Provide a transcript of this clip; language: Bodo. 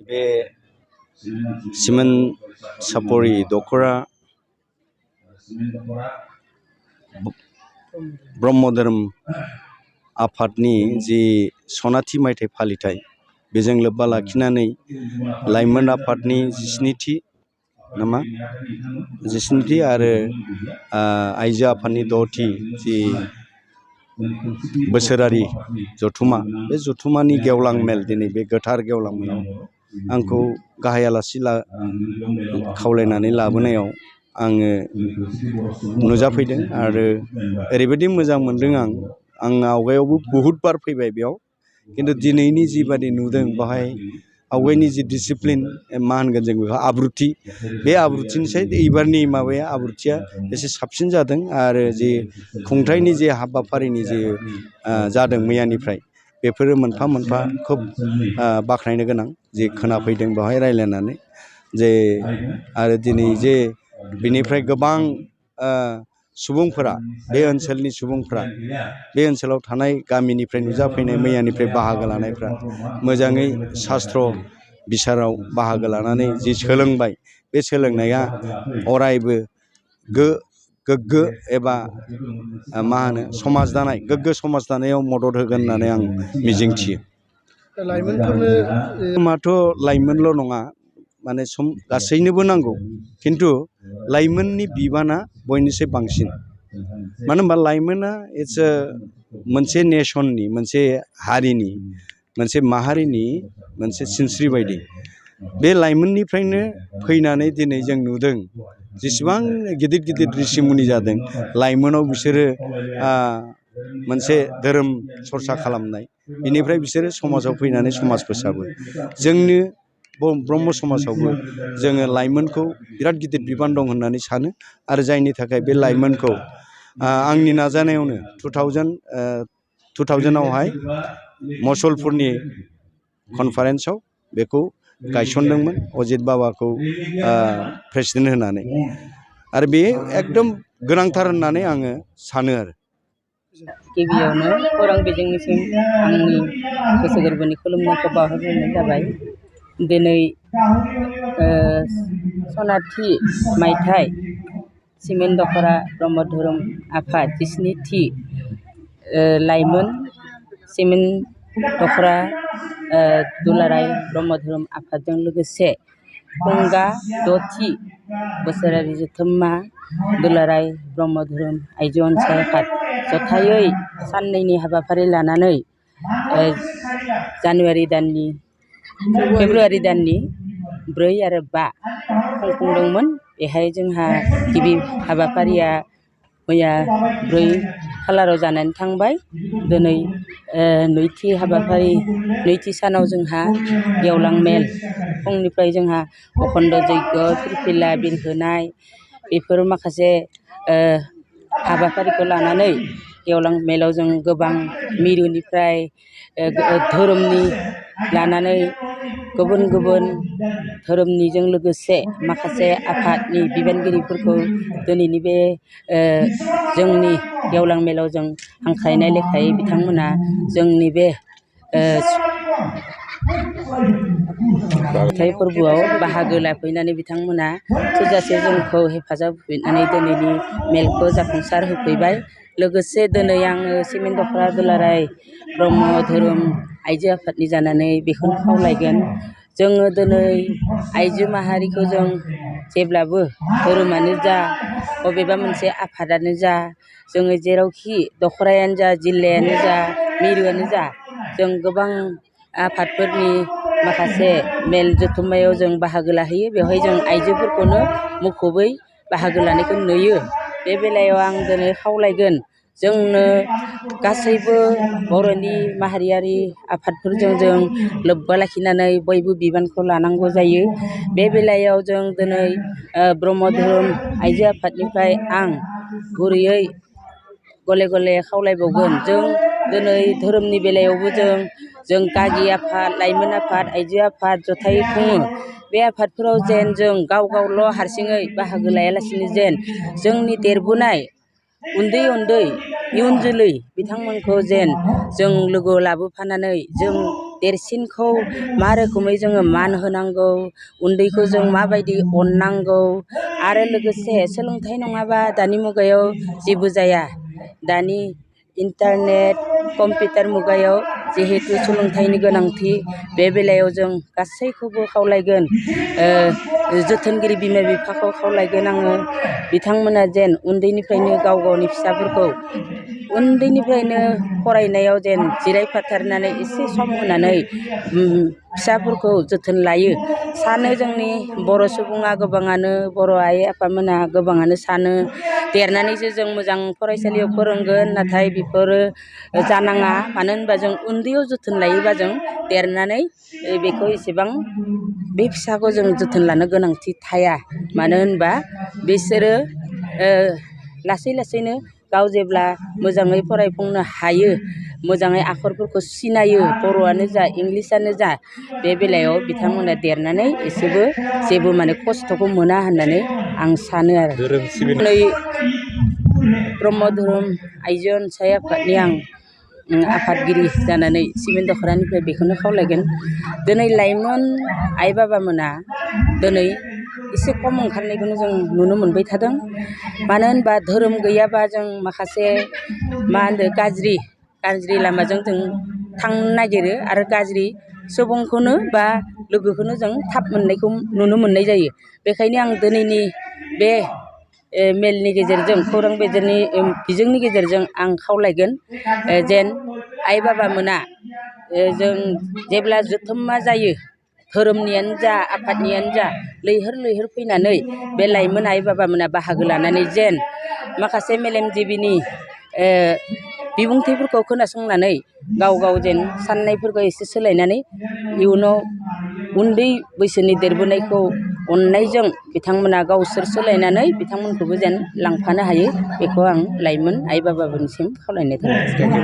बे सिमेन्ट सापरि दख'रा ब्रह्म धोरोम आफादनि जि सनाथि मायथाइ फालिथाय बेजों लोब्बा लाखिनानै लाइमोन आफादनि 17थि नामा 17थि आरो आइजो आफादनि 6थि जि बोसोरारि जथुमा बे जथुमानि गेवलां मेल दिनै बे गोथार गेवलां मेलाव आंखौ गाहाय आलासि खावलायनानै लाबोनायाव आङो नुजाफैदों आरो ओरैबायदि मोजां मोनदों आं आवगायावबो बहुद बार फैबाय बेयाव खिन्थु दिनैनि जिबादि नुदों बाहाय आवगायनि जि डिसिप्लिन मा होनगोन जों बेखौ आब्रुथि बे आब्रुथिनिसाय एबारनि माबाया आब्रुथिया एसे साबसिन जादों आरो जि खुंथायनि जे हाबाफारिनि जे जादों मैयानिफ्राय बेफोरो मोनफा मोनफा खोब बाख्नायनो गोनां जे खोनाफैदों बेवहाय रायलायनानै जे आरो दिनै जे बिनिफ्राय गोबां सुबुंफोरा बे ओनसोलनि सुबुंफोरा बे ओनसोलाव थानाय गामिनिफ्राय नुजाफैनाय मैयानिफ्राय बाहागो लानायफ्रा मोजाङै शास्त्र बिसाराव बाहागो लानानै जि सोलोंबाय बे सोलोंनाया अरायबो गोग्गो एबा मा होनो समाज दानाय गोग्गो समाज दानायाव मदद होगोन होननानै आं मिजिंथियो। लाइमोनफोरनो लाइमोनल' नङा माने गासैनोबो नांगौ खिन्थु लाइमोननि बिबाना बयनिख्रुइ बांसिन मानो होनबा लाइमोना मोनसे नेसननि मोनसे हारिनि मोनसे माहारिनि मोनसे सिनस्रि बायदि बे लाइमोननिफ्रायनो फैनानै दिनै जों नुदों जेसेबां गिदिर गिदिर ऋषिमुनि जादों लाइमोनाव बिसोरो मोनसे धोरोम सरसा खालामनाय बिनिफ्राय बिसोरो समाजाव फैनानै समाज फोसाबो जोंनो ब्रह्म समाजावबो जोङो लाइमोनखौ बिराद गिदिर बिबान दं होननानै सानो आरो जायनि थाखाय बे लाइमोनखौ आंनि नाजानायावनो 2000आवहाय मसलपुरनि कनफारेन्सआव बेखौ गायसनदोंमोन अजित बाबाखौ प्रेसिडेन्ट होनानै आरो बे एकदम गोनांथार होननानै आङो सानो आरो गिबियावनो खौरां बिजोंनिसिम आंनि गोसो गोरबोनि खुलुमनायखौ बावहरग्रोनाय जाबाय। दिनै सनाथि मायथाइ सिमेन्ट दख'रा ब्रह्म धोरोम आफाद 17थि लाइमोन सिमेन्ट दख'रा दुलाराय ब्रह्म धोरोम आफादजों लोगोसे खुंगा 6थि बोसोरारि जथुम्मा दुलाराय ब्रह्म धोरोम आइजो अनसाय आफाद जथायै साननैनि हाबाफारि लानानै फेब्रुवारि दाननि 4 आरो 5 खुंफुंदोंमोन। बेहाय जोंहा गिबि हाबाफारिया मैया 4 खालाराव जानानै थांबाय। दिनै नैथि सानाव जोंहा गेवलां मेल फुंनिफ्राय जोंहा अखन्द जय्ग फिरफिला बिरहोनाय बेफोर माखासे हाबाफारिखौ लानानै गेवलां मेलाव जों गोबां मिरुनिफ्राय धोरोमनि लानानै गुबुन गुबुन धोरोमनिजों लोगोसे माखासे आफादनि बिबानगिरिफोरखौ दिनैनि बे जोंनि गेवलां मेलाव जों हांख्रायनाय लेखायै बिथांमोना जोंनि बे खुंथाइ फोरबोआव बाहागो लाफैनानै बिथांमोना थोजासे जोंखौ हेफाजाब होफैनानै दिनैनि मेलखौ जाफुंसार होफैबाय। लोगोसे दिनै आङो सिमेन्ट दख'रा दुलाराय ब्रह्म धोरोम आइजो आफादनि जानानै बेखौनो खावलायगोन जोङो दिनै आइजो माहारिखौ जों जेब्लाबो धोरोमानो जा बबेबा मोनसे आफादानो जा जोङो जेरावखि दख'रायानो जा जिल्लायानो जा मिरुआनो जा जों गोबां आफादफोरनि माखासे मेल जथुम्मायाव जों बाहागो लाहैयो। बेवहाय जों आइजोफोरखौनो मुखुबै बाहागो लानायखौ नुयो। बे बेलायाव आं दिनै खावलायगोन जोंनो गासैबो बर'नि माहारियारि आफादफोरजों जों लोब्बा लाखिनानै बयबो बिबानखौ लानांगौ जायो। बे बेलायाव जों दिनै ब्रह्म धोरोम आइजो आफादनिफ्राय आं गुरैयै गले गले खावलायबावगोन जों दिनै धोरोमनि बेलायावबो जों गागि आफाद लाइमोन आफाद आइजो आफाद जथायै खुङो। बे आफादफोराव जेन जों गावल' हारसिङै बाहागो लायालासिनो जेन जोंनि देरबोनाय उन्दै इयुन जोलै बिथांमोनखौ जेन जों लोगोआव लाबोफानानै जों देरसिनखौ मा रोखोमै जोङो मान होनांगौ, उन्दैखौ जों माबायदि अननांगौ आरो लोगोसे सोलोंथाइ नङाबा दानि मुगायाव जेबो जाया। दानि इन्टारनेट कम्पिउटार मुगायाव जिहेतु सोलोंथाइनि गोनांथि, बे बेलायाव जों गासैखौबो खावलायगोन, जोथोनगिरि बिमा बिफाखौ खावलायगोन आङो, बिथांमोना जेन उन्दैनिफ्रायनो गाव गावनि फिसाफोरखौ उन्दैनिफ्रायनो फरायनायाव जेन जिरायफाथारनानै एसे सम होनानै फिसाफोरखौ जोथोन लायो। सानो जोंनि बर' सुबुङा गोबाङानो, बर' आइ आफामोना गोबाङानो सानो देरनानैसो जों मोजां फरायसालियाव फोरोंगोन, नाथाय बेफोरो जानाङा। मानो होनबा जों उन्दैयाव जोथोन लायोबा जों देरनानै बेखौ एसेबां बे फिसाखौ जों जोथोन लानो गोनांथि थाया। मानो होनबा बिसोरो लासै लासैनो गाव जेब्ला मोजाङै फरायफुंनो हायो, मोजाङै आखरफोरखौ सिनायो, बर'आनो जा इंलिसानो जा, बे बेलायाव बिथांमोना देरनानै एसेबो जेबो माने खस्थ'खौ मोना होननानै आं सानो आरो। नै ब्रह्म धोरोम आइजो अनसाय आफादनि आं आफादगिरि जानानै सिमेन्ट दख'रानिफ्राय बेखौनो खावलायगोन, दिनै लाइमोन आइ बाबामोना दिनै एसे खम ओंखारनायखौनो जों नुनो मोनबाय थादों। मानो होनबा धोरोम गैयाबा जों माखासे मा होनो गाज्रि लामाजों जों थांनो नागिरो आरो गाज्रि सुबुंखौनो बा लोगोखौनो जों थाब मोननायखौ नुनो मोननाय जायो। बेखायनो आं दिनैनि बे मेलनि गेजेरजों, खौरां बिजोंनि गेजेरजों आं खावलायगोन जेन आइ बाबामोना जों जेब्ला जथुम्मा जायो, धोरोमनियानो जा आफादनियानो जा, लैहोर लैहोर फैनानै बे लाइमोन आइ बाबामोना बाहागो लानानै जेन माखासे मेलेमजिबिनि बिबुंथिफोरखौ खोनासंनानै गाव गाव जेन साननायफोरखौ एसे सोलायनानै इयुनाव उन्दै बैसोनि देरबोनायखौ अननायजों बिथांमोना गावसोर सोलायनानै बिथांमोनखौबो जेन लांफानो हायो, बेखौ आं लाइमोन आइ बाबामोननिसिम खावलायनाय थाबाय।